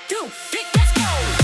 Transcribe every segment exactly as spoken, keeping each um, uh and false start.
two, three, let's go!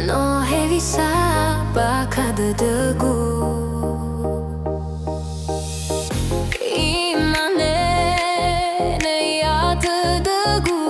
No hewisa bakha dödögu. Imane ia dödögu,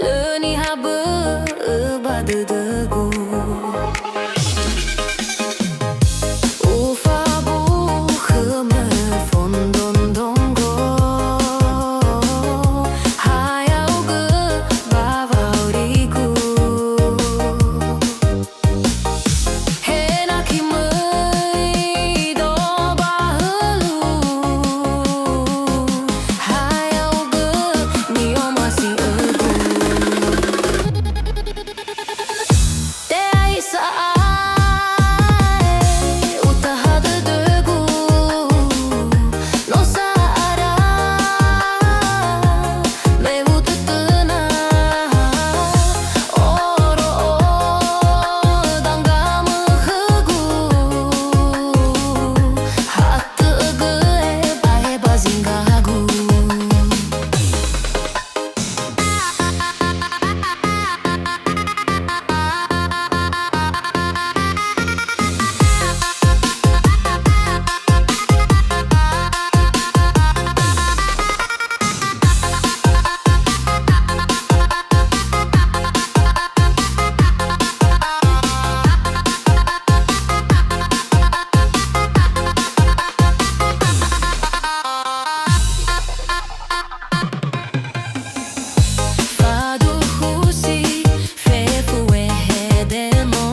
lö niha bö'ö ba dödögu. Ufabu'u khömö fondrondrongö, ha ya'ugö ba wa'aurigu. He nakhi möi do ba hölö, ha ya'ugö ni'omasi'ögu. Te'ai sa'ae utaha dödögu, no sa'ara me utötöna, oro'o dangamö khögu, ha tö'ögö ebae ba zinggagu. Faduhusi fefu wehedemo,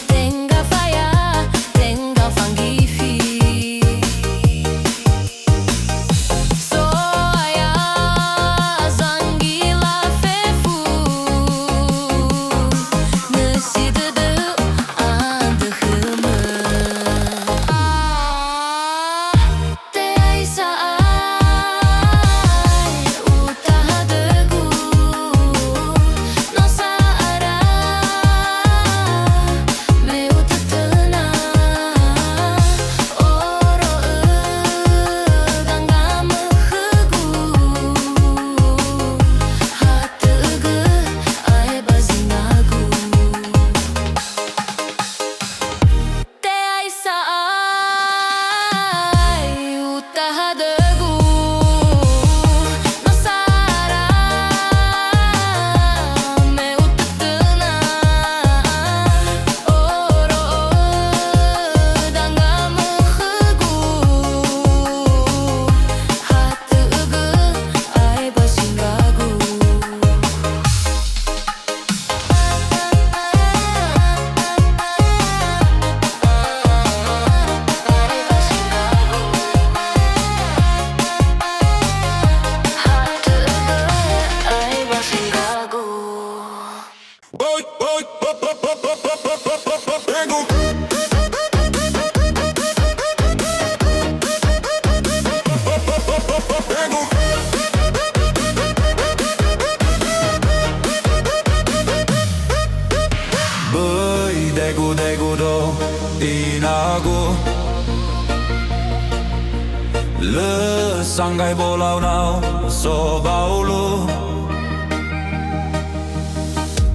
tenga faya, tenga fanggifi. So'aya zangila fefu, nösi dödö andrö khömö. Te'ai sa'ae utaha dödögu, no sa'ara me utötöna, oro'ö dangamö khögu, ha tö'ögö ae ba zinggagu. Te'ai sa'ae utaha dödögu, no sa'ara me utötöna, oro'ö dangamö khögu, ha tö'ögö ae ba zinggagu. Böi degu-degu do inagu, lö sanggai bolau nao so baulu.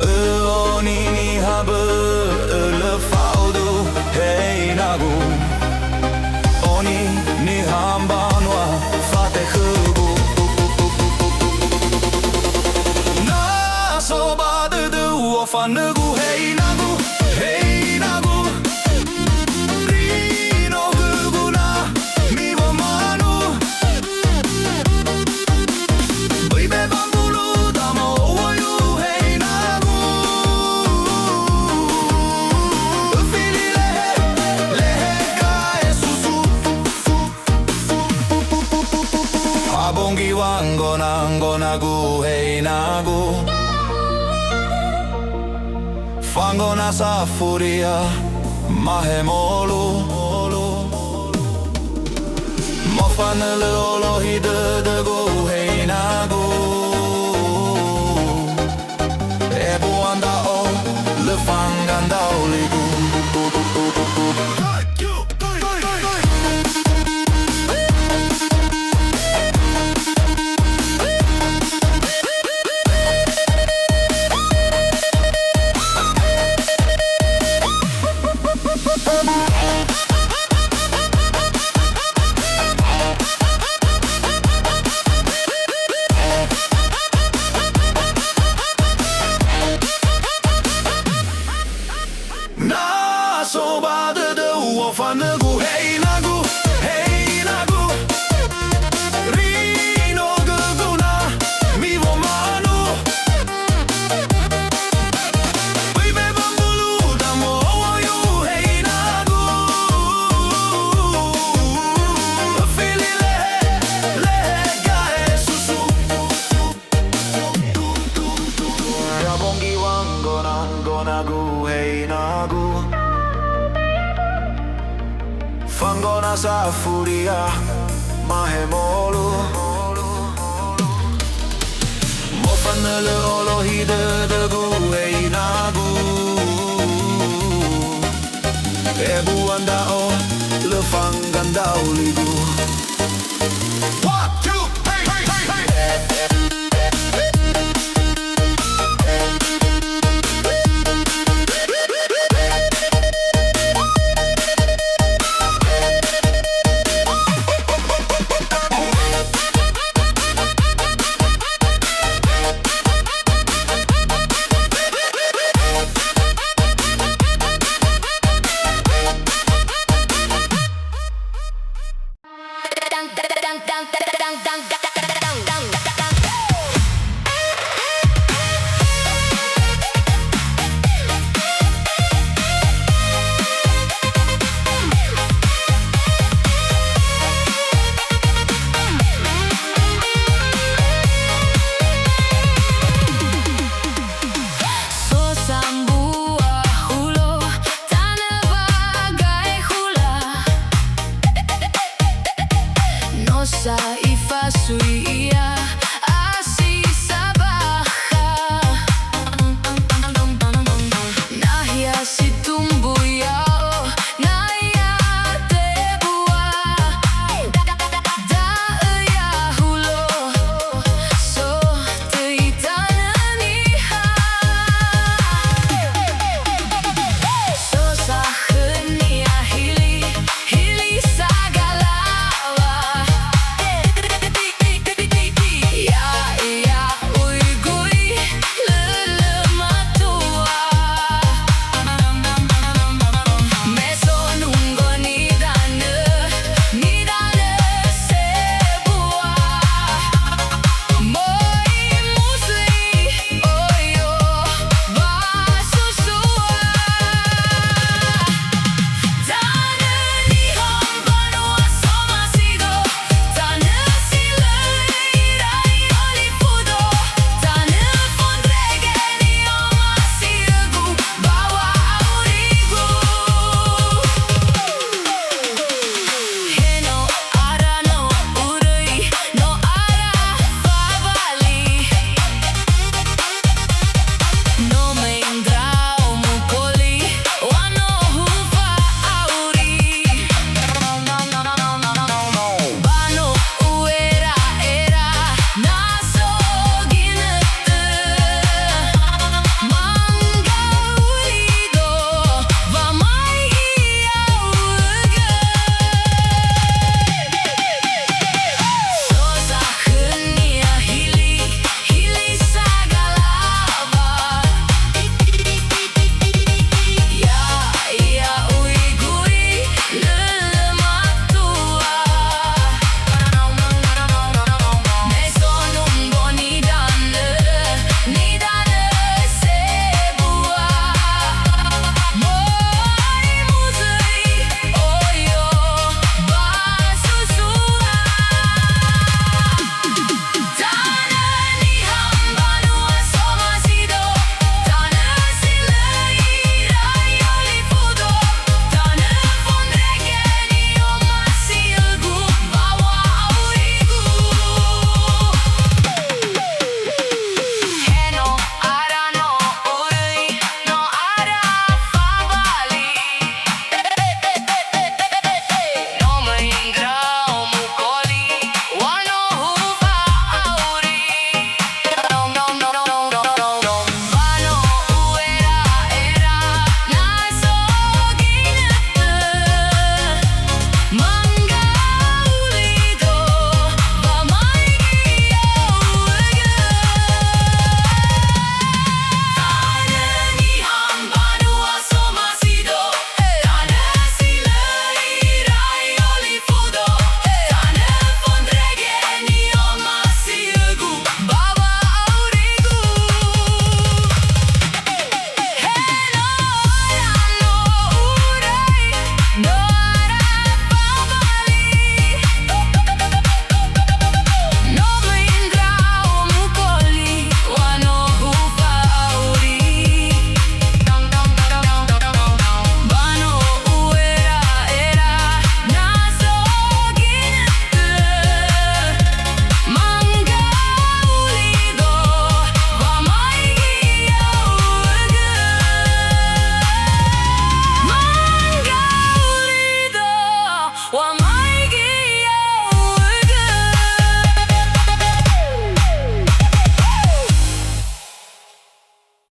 Ö'oni niha bö'ö lö fa'odu, he inagu. Oni niha mbanua fate khögu. Na so ba dödöu ofanögu, he inagu, he inagu. Rinogögu na miwomanu. Böi be ba mbulu da mo'oyu, he inagu. Öfili lehe, lehe gae susu. Abongi wangona-ngonagu, he inagu. Fangona safuria mahemolu. Mofanölö olohi dödögu, he inagu. Ebua ndra'o, lö fangga ndra'o ligu. Fanögu, he inagu, he inagu. Ri'inogö guna, miwoma'önu. Böi me ba mbulu da mo'oyu, he inagu. Öfili lehe, lehe gae susu. Rabongi wanggona, ngonagu, he inagu. Fanggona safuria, mahemolu. Mofanölö olohi dödögu, he inagu. Ebua nda'o, lö fangga ndauligu. One, two, three, three, three, three.